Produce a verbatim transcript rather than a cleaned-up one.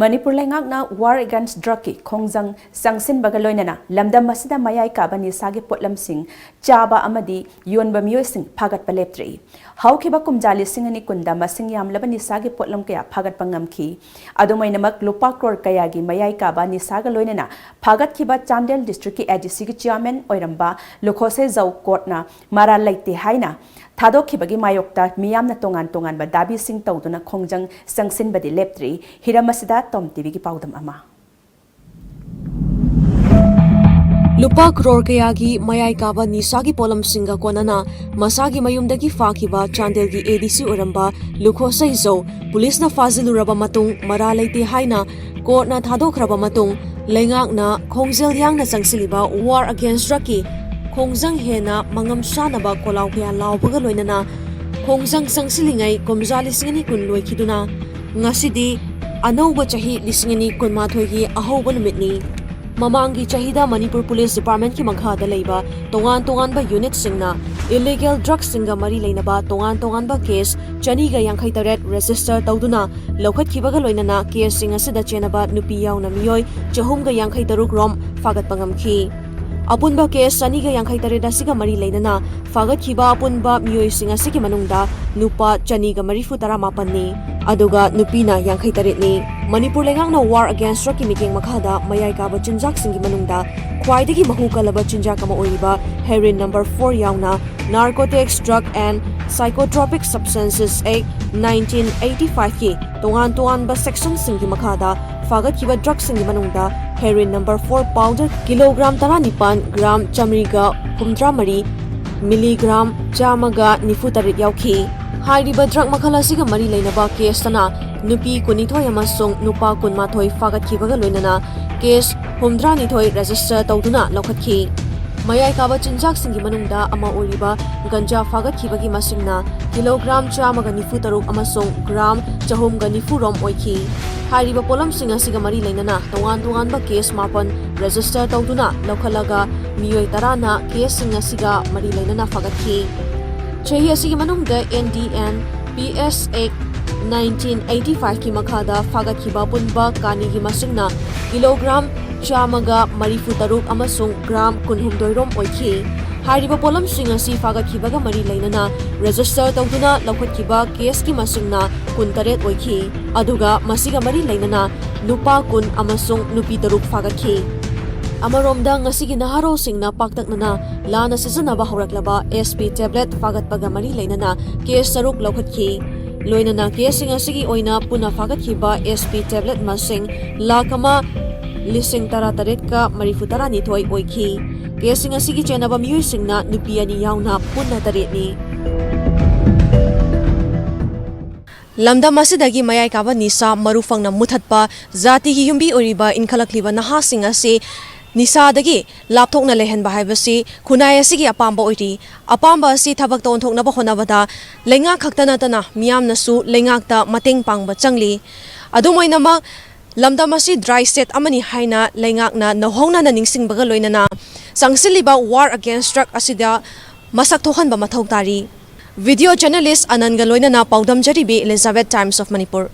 ꯃꯅꯤꯄꯨꯔ ꯂꯩꯉꯥꯛꯅ War Against Drugꯀꯤ ꯈꯣꯡꯖꯪ ꯆꯪꯁꯤꯟꯕꯒ ꯂꯣꯏꯅꯅ ꯂꯝꯗꯝ ꯑꯁꯤꯗ ꯃꯌꯥꯏ ꯀꯥꯕ ꯅꯤꯁꯥꯒꯤ ꯄꯣꯠꯂꯝꯁꯤꯡ ꯆꯥꯕ ꯑꯃꯗꯤ ꯌꯣꯟꯕ ꯃꯤꯑꯣꯏꯁꯤꯡ ꯐꯥꯒꯠꯄ ꯂꯦꯞꯇ꯭ꯔꯤ꯫ ꯍꯧꯈꯤꯕ ꯀꯨꯝꯖꯥ ꯂꯤꯁꯤꯡ ꯑꯅꯤ ꯀꯨꯟꯗ ꯃꯁꯤꯡ ꯌꯥꯝꯂꯕ ꯅꯤꯁꯥꯒꯤ ꯄꯣꯠꯂꯝ ꯀꯌꯥ ꯐꯥꯒꯠꯄ ꯉꯝꯈꯤ꯫ ꯑꯗꯨꯝ ꯑꯣꯏꯅꯃꯛ, ꯂꯨꯄꯥ ꯀ꯭ꯔꯣꯔ ꯀꯌꯥꯒꯤ ꯃꯌꯥꯏ ꯀꯥꯕ ꯅꯤꯁꯥꯒ ꯂꯣꯏꯅꯅ ꯐꯥꯒꯠꯈꯤꯕ ꯆꯥꯟꯗꯦꯜ ꯗꯤꯁꯇ꯭ꯔꯤꯛꯀꯤ ADCꯒꯤ ꯆꯤꯌꯥꯔꯃꯦꯟ ꯑꯣꯏꯔꯝꯕ ꯂꯨꯈꯣꯁꯦ ꯖꯧ ꯀꯣꯔꯠꯅ ꯃꯔꯥꯜ ꯂꯩꯇꯦ ꯍꯥꯏꯅ ꯊꯥꯗꯣꯛꯈꯤꯕꯒꯤ ꯃꯥꯌꯣꯛꯇ ꯃꯤꯌꯥꯝꯅ ꯇꯣꯉꯥꯟ ꯇꯣꯉꯥꯟꯕ ꯗꯥꯕꯤꯁꯤꯡ ꯇꯧꯗꯨꯅ ꯈꯣꯡꯖꯪ ꯆꯪꯁꯤꯟꯕꯗꯤ ꯂꯦꯞꯇ꯭ꯔꯤ꯫ ꯍꯤꯔꯝ ꯑꯁꯤꯗ ꯇꯣꯝ ꯇꯤꯚꯤꯒꯤ ꯄꯥꯎꯗꯝ ꯑꯃ꯫ ꯂꯨꯄꯥ ꯀ꯭ꯔꯣꯔ ꯀꯌꯥꯒꯤ ꯃꯌꯥꯏ ꯀꯥꯕ ꯅꯤꯁꯥꯒꯤ ꯄꯣꯠꯂꯝꯁꯤꯡꯒ ꯀꯣꯟꯅꯅ ꯃꯁꯥꯒꯤ ꯃꯌꯨꯝꯗꯒꯤ ꯐꯥꯈꯤꯕ ꯆꯥꯟꯗꯦꯜꯒꯤ ADC ꯑꯣꯏꯔꯝꯕ ꯂꯨꯈꯣꯁꯩꯖꯧ ꯄꯨꯂꯤꯁꯅ ꯐꯥꯖꯤꯜꯂꯨꯔꯕ ꯃꯇꯨꯡ, ꯃꯔꯥ ꯂꯩꯇꯦ ꯍꯥꯏꯅ ꯀꯣꯔꯠꯅ ꯊꯥꯗꯣꯛꯈ꯭ꯔꯕ ꯃꯇꯨꯡ, ꯂꯩꯉꯥꯛꯅ ꯈꯣꯡꯖꯦꯜ ꯌꯥꯡꯅ ꯆꯪꯁꯤꯜꯂꯤꯕ War Against Drugꯀꯤ ꯈꯣꯡꯖꯪ ꯍꯦꯟꯅ ꯃꯉꯝ ꯁꯥꯅꯕ ꯀꯣꯂꯥꯎ ꯀꯌꯥ ꯂꯥꯎꯕꯒ ꯂꯣꯏꯅꯅ ꯈꯣꯡꯖꯪ ꯆꯪꯁꯤꯜꯂꯤꯉꯩ ꯀꯨꯝꯖꯥ ꯂꯤꯁꯤꯡ ꯑꯅꯤ ꯀꯨꯟ ꯂꯣꯏꯈꯤꯗꯨꯅ ꯉꯁꯤꯗꯤ ꯑꯅꯧꯕ ꯆꯍꯤ ꯂꯤꯁꯤꯡ ꯑꯅꯤ ꯀꯨꯟꯃꯥꯊꯣꯏꯒꯤ ꯑꯍꯧꯕ ꯅꯨꯃꯤꯠꯅꯤ꯫ ꯃꯃꯥꯡꯒꯤ ꯆꯍꯤꯗ ꯃꯅꯤꯄꯨꯔ ꯄꯨꯂꯤꯁ ꯗꯤꯄꯥꯔꯠꯃꯦꯟꯠꯀꯤ ꯃꯈꯥꯗ ꯂꯩꯕ ꯇꯣꯉꯥꯟ ꯇꯣꯉꯥꯟꯕ ꯌꯨꯅꯤꯠꯁꯤꯡꯅ ꯏꯂꯤꯒꯦꯜ ꯗ꯭ꯔꯒꯁꯤꯡꯒ ꯃꯔꯤ ꯂꯩꯅꯕ ꯇꯣꯉꯥꯟ ꯇꯣꯉꯥꯟꯕ ꯀꯦꯁ ꯆꯅꯤꯒ ꯌꯥꯡꯈꯩ ꯇꯔꯦꯠ ꯔꯦꯖꯤꯁꯇꯔ ꯇꯧꯗꯨꯅ ꯂꯧꯈꯠꯈꯤꯕꯒ ꯂꯣꯏꯅꯅ ꯀꯦꯁꯁꯤꯡ ꯑꯁꯤꯗ ꯆꯦꯟꯅꯕ ꯅꯨꯄꯤ ꯌꯥꯎꯅ ꯃꯤꯑꯣꯏ ꯆꯍꯨꯝꯒ ꯌꯥꯡꯈꯩ ꯇꯔꯨꯛ ꯔꯣꯝ ꯐꯥꯒꯠꯄ ꯉꯝꯈꯤ꯫ ꯑꯄꯨꯟꯕ ꯀꯦꯁ ꯆꯅꯤꯒ ꯌꯥꯡꯈꯩ ꯇꯔꯦꯠ ꯑꯁꯤꯒ ꯃꯔꯤ ꯂꯩꯅꯅ ꯐꯥꯒꯠꯈꯤꯕ ꯑꯄꯨꯟꯕ ꯃꯤꯑꯣꯏꯁꯤꯡ ꯑꯁꯤꯒꯤ ꯃꯅꯨꯡꯗ ꯅꯨꯄꯥ ꯆꯅꯤꯒ ꯃꯔꯤꯐꯨ ꯇꯔꯥ ꯃꯥꯄꯟꯅꯤ, ꯑꯗꯨꯒ ꯅꯨꯄꯤꯅ ꯌꯥꯡꯈꯩ ꯇꯔꯦꯠꯅꯤ꯫ ꯃꯅꯤꯄꯨꯔ ꯂꯩꯉꯥꯛꯅ War Against Drugꯀꯤ ꯃꯤꯠꯌꯦꯡ ꯃꯈꯥꯗ ꯃꯌꯥꯏ ꯀꯥꯕ ꯆꯤꯟꯖꯥꯛꯁꯤꯡꯒꯤ ꯃꯅꯨꯡꯗ ꯈ꯭ꯋꯥꯏꯗꯒꯤ ꯃꯍꯨ ꯀꯜꯂꯕ ꯆꯤꯟꯖꯥꯛ ꯑꯃ ꯑꯣꯏꯔꯤꯕ heroin number four ꯌꯥꯎꯅ Narcotics, Drug and Psychotropic Substances Act nineteen eighty fiveꯀꯤ ꯇꯣꯉꯥꯟ ꯇꯣꯉꯥꯟꯕ ꯁꯦꯛꯁꯟꯁꯤꯡꯒꯤ ꯃꯈꯥꯗ ꯐꯥꯒꯠꯈꯤꯕ ꯗ꯭ꯔꯒꯁꯤꯡꯒꯤ ꯃꯅꯨꯡꯗ heroin number four powder kilogram ꯇꯔꯥꯅꯤꯄꯥꯟ, ꯒ꯭ꯔꯥꯝ ꯆꯥꯃꯔꯤꯒ ꯍꯨꯝꯗ꯭ꯔꯥ ꯃꯔꯤ, ꯃꯤꯂꯤꯒ꯭ꯔꯥꯝ ꯆꯥꯝꯃꯒ ꯅꯤꯐꯨ ꯇꯔꯦꯠ ꯌꯥꯎꯈꯤ꯫ ꯍꯥꯏꯔꯤꯕ ꯗ꯭ꯔꯒ ꯃꯈꯜ ꯑꯁꯤꯒ ꯃꯔꯤ ꯂꯩꯅꯕ ꯀꯦꯁꯇꯅ ꯅꯨꯄꯤ ꯀꯨꯟꯅꯤꯊꯣꯏ ꯑꯃꯁꯨꯡ ꯅꯨꯄꯥ ꯀꯨꯟꯃꯥꯊꯣꯏ ꯐꯥꯒꯠꯈꯤꯕꯒ ꯂꯣꯏꯅꯅ ꯀꯦꯁ ꯍꯨꯝꯗ꯭ꯔꯥꯅꯤꯊꯣꯏ ꯔꯦꯖꯤꯁꯇꯔ ꯇꯧꯗꯨꯅ ꯂꯧꯈꯠꯈꯤ꯫ ꯃꯌꯥꯏ ꯀꯥꯕ ꯆꯤꯟꯖꯥꯛꯁꯤꯡꯒꯤ ꯃꯅꯨꯡꯗ ꯑꯃ ꯑꯣꯏꯔꯤꯕ ꯒꯟꯖꯥ ꯐꯥꯒꯠꯈꯤꯕꯒꯤ ꯃꯁꯤꯡꯅ ꯀꯤꯂꯣꯒ꯭ꯔꯥꯝ ꯆꯥꯝꯃꯒ ꯅꯤꯐꯨ ꯇꯔꯨꯛ ꯑꯃꯁꯨꯡ ꯒ꯭ꯔꯥꯝ ꯆꯍꯨꯝꯒ ꯅꯤꯐꯨ ꯔꯣꯝ ꯑꯣꯏꯈꯤ꯫ ꯍꯥꯏꯔꯤꯕ ꯄꯣꯠꯂꯝꯁꯤꯡ ꯑꯁꯤꯒ ꯃꯔꯤ ꯂꯩꯅꯅ ꯇꯣꯉꯥꯟ ꯇꯣꯉꯥꯟꯕ ꯀꯦꯁ ꯃꯥꯄꯟ ꯔꯦꯖꯤꯁꯇꯔ ꯇꯧꯗꯨꯅ ꯂꯧꯈꯠꯂꯒ ꯃꯤꯑꯣꯏ ꯇꯔꯥꯅ ꯀꯦꯁꯁꯤꯡ ꯑꯁꯤꯒ ꯃꯔꯤ ꯂꯩꯅꯅ ꯐꯥꯒꯠꯈꯤ꯫ ꯆꯍꯤ ꯑꯁꯤꯒꯤ ꯃꯅꯨꯡꯗ NDNPS Act ꯅꯥꯏꯟꯇꯤꯟ ꯑꯩꯠꯇꯤ ꯐꯥꯏꯚꯀꯤ ꯃꯈꯥꯗ ꯐꯥꯒꯠꯈꯤꯕ ꯑꯄꯨꯟꯕ ꯀꯥꯅꯤꯒꯤ ꯃꯁꯤꯡꯅ ꯀꯤꯂꯣꯒ꯭ꯔꯥꯝ ꯆꯥꯝꯃꯒ ꯃꯔꯤꯐꯨ ꯇꯔꯨꯛ ꯑꯃꯁꯨꯡ ꯒ꯭ꯔꯥꯝ ꯀꯨꯟꯍꯨꯝꯗꯣꯏ ꯔꯣꯝ ꯑꯣꯏꯈꯤ꯫ ꯍꯥꯏꯔꯤꯕ ꯄꯣꯠꯂꯝꯁꯤꯡ ꯑꯁꯤ ꯐꯥꯒꯠꯈꯤꯕꯒ ꯃꯔꯤ ꯂꯩꯅꯅ ꯔꯦꯖꯤꯁꯇꯔ ꯇꯧꯗꯨꯅ ꯂꯧꯈꯠꯈꯤꯕ ꯀꯦꯁꯀꯤ ꯃꯁꯤꯡꯅ ꯀꯨꯟꯇꯔꯦꯠ ꯑꯣꯏꯈꯤ, ꯑꯗꯨꯒ ꯃꯁꯤꯒ ꯃꯔꯤ ꯂꯩꯅꯅ ꯅꯨꯄꯥ ꯀꯨꯟ ꯑꯃꯁꯨꯡ ꯅꯨꯄꯤ ꯇꯔꯨꯛ ꯐꯥꯒꯠꯈꯤ꯫ ꯑꯃꯔꯣꯝꯗ, ꯉꯁꯤꯒꯤ ꯅꯍꯥꯔꯣꯜꯁꯤꯡꯅ ꯄꯥꯛꯇꯛꯅꯅ ꯂꯥꯟꯅ ꯁꯤꯖꯤꯟꯅꯕ ꯍꯧꯔꯛꯂꯕ ꯑꯦꯁ ꯄꯤ ꯇꯦꯕ꯭ꯂꯦꯠ ꯐꯥꯒꯠꯄꯒ ꯃꯔꯤ ꯂꯩꯅꯅ ꯀꯦꯁ ꯇꯔꯨꯛ ꯂꯧꯈꯠꯈꯤ꯫ ꯂꯣꯏꯅꯅ ꯀꯦꯁꯁꯤꯡ ꯑꯁꯤꯒꯤ ꯑꯣꯏꯅ ꯄꯨꯟꯅ ꯐꯥꯒꯠꯈꯤꯕ ꯑꯦꯁ ꯄꯤ ꯇꯦꯕ꯭ꯂꯦꯠ ꯃꯁꯤꯡ ꯂꯥꯈ ꯑꯃ ꯂꯤꯁꯤꯡ ꯇꯔꯥꯇꯔꯦꯠꯀ ꯃꯔꯤꯐꯨ ꯇꯔꯥꯅꯤꯊꯣꯏ ꯑꯣꯏꯈꯤ꯫ ꯀꯦꯁꯁꯤꯡ ꯑꯁꯤꯒꯤ ꯆꯦꯟꯅꯕ ꯃꯤꯑꯣꯏꯁꯤꯡꯅ ꯅꯨꯄꯤ ꯑꯅꯤ ꯌꯥꯎꯅ ꯄꯨꯟꯅ ꯇꯔꯦꯠꯅꯤ꯫ ꯂꯝꯗꯝ ꯑꯁꯤꯗꯒꯤ ꯃꯌꯥꯏ ꯀꯥꯕ ꯅꯤꯁꯥ ꯃꯔꯨ ꯐꯪꯅ ꯃꯨꯊꯠꯄ, ꯖꯥꯇꯤꯒꯤ ꯌꯨꯝꯕꯤ ꯑꯣꯏꯔꯤꯕ ꯏꯟꯈꯠꯂꯛꯂꯤꯕ ꯅꯍꯥꯁꯤꯡ ꯑꯁꯤ ꯅꯤꯁꯥꯗꯒꯤ ꯂꯥꯞꯊꯣꯛꯅ ꯂꯩꯍꯟꯕ ꯍꯥꯏꯕꯁꯤ ꯈꯨꯟꯅꯥꯏ ꯑꯁꯤꯒꯤ ꯑꯄꯥꯝꯕ ꯑꯣꯏꯔꯤ꯫ ꯑꯄꯥꯝꯕ ꯑꯁꯤ ꯊꯕꯛꯇ ꯑꯣꯟꯊꯣꯛꯅꯕ ꯍꯣꯠꯅꯕꯗ ꯂꯩꯉꯥꯛ ꯈꯛꯇ ꯅꯠꯇꯅ ꯃꯤꯌꯥꯝꯅꯁꯨ ꯂꯩꯉꯥꯛꯇ ꯃꯇꯦꯡ ꯄꯥꯡꯕ ꯆꯪꯂꯤ꯫ ꯑꯗꯨꯝ ꯑꯣꯏꯅꯃꯛ, ꯂꯝꯗꯝ ꯑꯁꯤ ꯗ꯭ꯔꯥꯏ ꯁ꯭ꯇꯦꯠ ꯑꯃꯅꯤ ꯍꯥꯏꯅ ꯂꯩꯉꯥꯛꯅ ꯅꯧꯍꯧꯅꯅ ꯅꯤꯡꯁꯤꯡꯕꯒ ꯂꯣꯏꯅꯅ ꯆꯪꯁꯤꯜꯂꯤꯕ ꯋꯥꯔ ꯑꯒꯦꯟꯁ ꯗ꯭ꯔꯒ ꯑꯁꯤꯗ ꯃꯁꯛ ꯊꯣꯛꯍꯟꯕ ꯃꯊꯧ ꯇꯥꯔꯤ꯫ ꯚꯤꯗꯤꯑꯣ ꯖꯔꯅꯦꯂꯤꯁ ꯑꯅꯟꯒ ꯂꯣꯏꯅꯅ ꯄꯥꯎꯗꯝꯖꯔꯤꯕꯤ ꯏꯂꯤꯖꯥꯕꯦꯊ, Times of Manipur꯫